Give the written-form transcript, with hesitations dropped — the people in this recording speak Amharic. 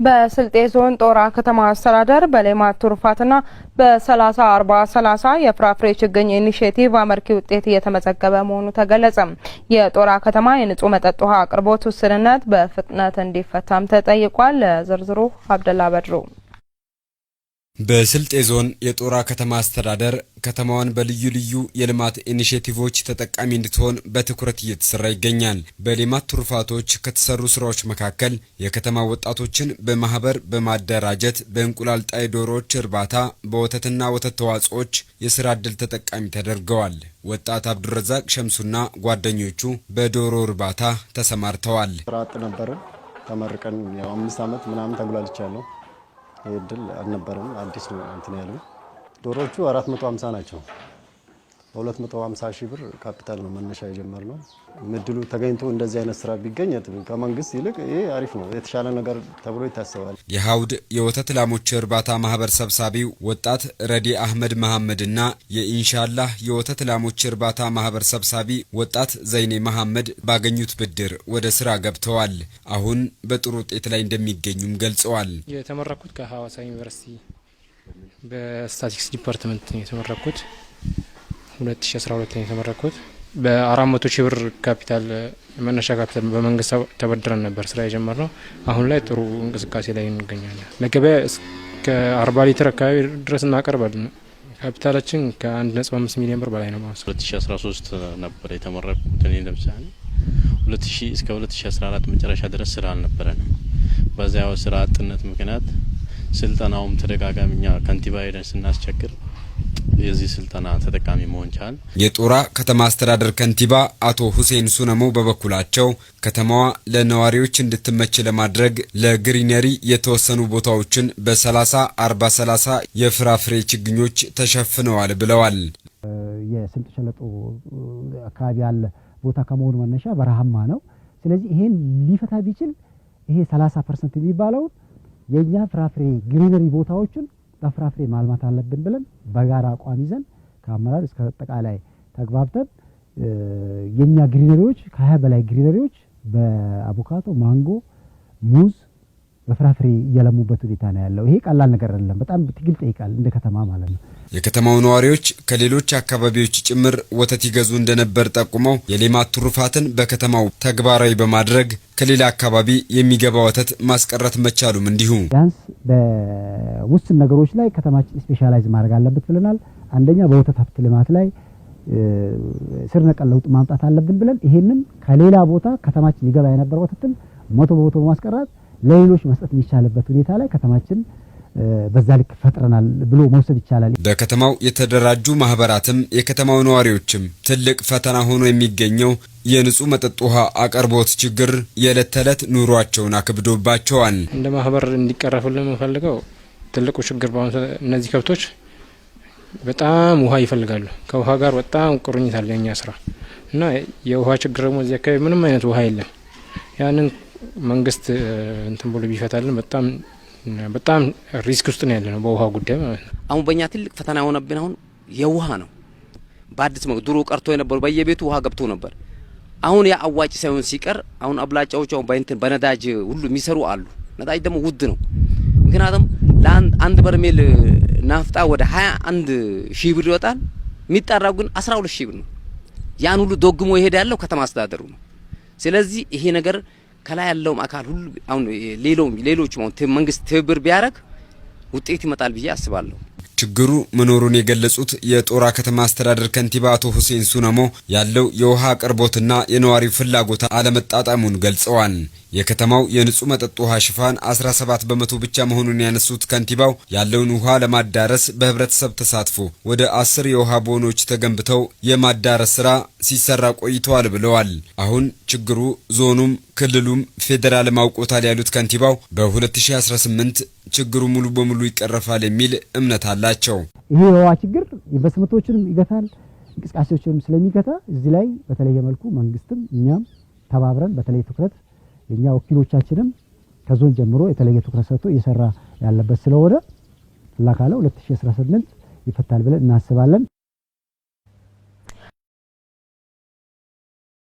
በስልጤ ዞን ጦራ ከተማ አስተዳደር በሌማት ትሩፋትና በ30 40 30 የፍራፍሬ ችግኝ ኢኒሼቲቭ አመርቂ ውጤት እየተመዘገበ መሆኑ ተገለጸ። የጦራ ከተማ የንጹህ መጠጥ ውሃ አቅርቦት ውስንነት በፍጥነት እንዲፈታም ተጠይቋል። ለዝርዝሩ አብደላ በድሩ። በስልጤ ዞን የጦራ ከተማ አስተዳደር ከተማዋን በልዩ ልዩ የልማት ኢኒሼቲቮች ተጠቃሚ እንድትሆን በትኩረት እየተሰራ ይገኛል። በሌማት ትሩፋቶች ከተሰሩ ስራዎች መካከል የከተማ ወጣቶችን በማህበር በማደራጀት በእንቁላል ጣይ ዶሮዎች እርባታ፣ በወተትና ወተት ተዋጽኦች የስራ ዕድል ተጠቃሚ ተደርገዋል። ወጣት አብዱረዛቅ ሸምሱና ጓደኞቹ በዶሮ እርባታ ተሰማርተዋል። ስራ አጥ ነበርን። ተመርቀን ያው 5 ዓመት ምናምን ተጉላልቻለሁ። ይህ እድል አልነበረም። አዲስ ነው እንትን ያለው። ዶሮዎቹ 450 ናቸው። በ250 ሺህ ብር ካፒታል ነው መነሻ የጀመርነው። እድሉ ተገኝቶ እንደዚህ አይነት ስራ ቢገኝ ከመንግስት ይልቅ ይሄ አሪፍ ነው፣ የተሻለ ነገር ተብሎ ይታሰባል። የሀውድ የወተት ላሞች እርባታ ማህበር ሰብሳቢው ወጣት ረዲ አህመድ መሐመድና የኢንሻላህ የወተት ላሞች እርባታ ማህበር ሰብሳቢ ወጣት ዘይኔ መሐመድ ባገኙት ብድር ወደ ስራ ገብተዋል። አሁን በጥሩ ውጤት ላይ እንደሚገኙም ገልጸዋል። የተመረቅኩት ከሀዋሳ ዩኒቨርሲቲ በ statistics department ነው የተመረቅኩት። 2012 ነው የተመረቅኩት። በ400 ሺህ ብር ካፒታል፣ መነሻ ካፒታል በመንግስት ተበድረን ነበር ስራ የጀመርነው። አሁን ላይ ጥሩ እንቅስቃሴ ላይ እንገኛለን። ለገበያ እስከ 40 ሊትር አካባቢ ድረስ እናቀርባለን። ካፒታላችን ከ1.5 ሚሊዮን ብር በላይ ነው። 2013 ነበር የተመረቅኩት። እኔ ለምሳሌ 2000 እስከ 2014 መጨረሻ ድረስ ስራ አልነበረንም። በዚያው ስራ አጥነት ምክንያት ስልጠናውም ተደጋጋሚ እኛ ከንቲባ ሄደን ስናስቸግር የዚህ ስልጠና ተጠቃሚ መሆን ቻልን። የጦራ ከተማ አስተዳደር ከንቲባ አቶ ሁሴን ሱነሞ በበኩላቸው ከተማዋ ለነዋሪዎች እንድትመች ለማድረግ ለ greenery የተወሰኑ ቦታዎችን በ30 40 30 የፍራፍሬ ችግኞች ተሸፍነዋል ብለዋል። የስምጥ ሸለቆ አካባቢ ያለ ቦታ ከመሆኑ መነሻ በረሃማ ነው። ስለዚህ ይሄን ሊፈታ ቢችል ይሄ 30% የሚባለውን የእኛ ፍራፍሬ greenery ቦታዎችን በፍራፍሬ ማልማት አለብን ብለን በጋራ አቋም ይዘን ከአመራር እስከ አጠቃላይ ተግባብተን የእኛ greenery ዎች፣ ከ20 በላይ greenery ዎች በአቮካዶ፣ ማንጎ፣ ሙዝ በፍራፍሬ እየለሙበት ሁኔታ ነው ያለው። ይሄ ቀላል ነገር አይደለም። በጣም ትግል ይጠይቃል እንደ ከተማ ማለት ነው። የከተማው ነዋሪዎች ከሌሎች አካባቢዎች ጭምር ወተት ይገዙ እንደነበር ጠቁመው የሌማት ትሩፋትን በከተማው ተግባራዊ በማድረግ ከሌላ አካባቢ የሚገባ ወተት ማስቀረት መቻሉም እንዲሁ። ቢያንስ በውስን ነገሮች ላይ ከተማችን specialize ማድረግ አለበት ብለናል። አንደኛ በወተት ሀብት ልማት ላይ ስር ነቀል ለውጥ ማምጣት አለብን ብለን ይሄንን ከሌላ ቦታ ከተማችን ይገባ የነበረ ወተትን 100% በማስቀረት ለሌሎች መስጠት የሚቻልበት ሁኔታ ላይ ከተማችን በዛ ልክ ፈጥረናል ብሎ መውሰድ ይቻላል። በከተማው የተደራጁ ማህበራትም የከተማው ነዋሪዎችም ትልቅ ፈተና ሆኖ የሚገኘው የንጹህ መጠጥ ውሃ አቅርቦት ችግር የዕለት ተዕለት ኑሯቸውን አክብዶባቸዋል። እንደ ማህበር እንዲቀረፍልን የምንፈልገው ትልቁ ችግር በአሁኑ እነዚህ ከብቶች በጣም ውሃ ይፈልጋሉ። ከውሃ ጋር በጣም ቁርኝት አለ የኛ ስራ እና የውሃ ችግር ደግሞ እዚህ አካባቢ ምንም አይነት ውሃ የለም። ያንን መንግስት እንትን ብሎ ቢፈታልን በጣም በጣም risk ውስጥ ነው ያለነው በውሃ ጉዳይ ማለት ነው። አሁን በእኛ ትልቅ ፈተና የሆነብን አሁን የውሃ ነው። በአዲስ መልክ ድሮ ቀርቶ የነበሩ በየቤቱ ውሃ ገብቶ ነበር። አሁን ያ አዋጭ ሳይሆን ሲቀር አሁን አብላጫዎቹ አሁን በእንትን በነዳጅ ሁሉ የሚሰሩ አሉ። ነዳጅ ደግሞ ውድ ነው። ምክንያቱም ለአንድ አንድ በርሜል ናፍጣ ወደ 21 ሺህ ብር ይወጣል። የሚጣራው ግን 12 ሺህ ብር ነው። ያን ሁሉ ዶግሞ ይሄድ ያለው ከተማ አስተዳደሩ ነው። ስለዚህ ይሄ ነገር ከላይ ያለውም አካል ሁሉ አሁን ሌሎም ሌሎችም አሁን መንግስት ትብብር ቢያደርግ ውጤት ይመጣል ብዬ አስባለሁ። ችግሩ መኖሩን የገለጹት የጦራ ከተማ አስተዳደር ከንቲባ አቶ ሁሴን ሱነሞ ያለው የውሃ አቅርቦትና የነዋሪው ፍላጎት አለመጣጣሙን ገልጸዋል። የከተማው የንጹህ መጠጥ ውሃ ሽፋን 17% ብቻ መሆኑን ያነሱት ከንቲባው ያለውን ውሃ ለማዳረስ በህብረተሰብ ተሳትፎ ወደ 10 የውሃ ቦኖች ተገንብተው የማዳረስ ስራ ሲሰራ ቆይተዋል ብለዋል። አሁን ችግሩ ዞኑም ክልሉም ፌዴራልም አውቆታል ያሉት ከንቲባው በ2018 ችግሩ ሙሉ በሙሉ ይቀረፋል የሚል እምነት አላቸው። ይሄ የውሃ ችግር ኢንቨስትመንቶችንም ይገታል፣ እንቅስቃሴዎችንም ስለሚገታ እዚህ ላይ በተለየ መልኩ መንግስትም እኛም ተባብረን በተለይ ትኩረት የኛ ወኪሎቻችንም ከዞን ጀምሮ የተለየ ትኩረት ሰጥቶ እየሰራ ያለበት ስለሆነ አላህ ካለ 2018 ይፈታል ብለን እናስባለን።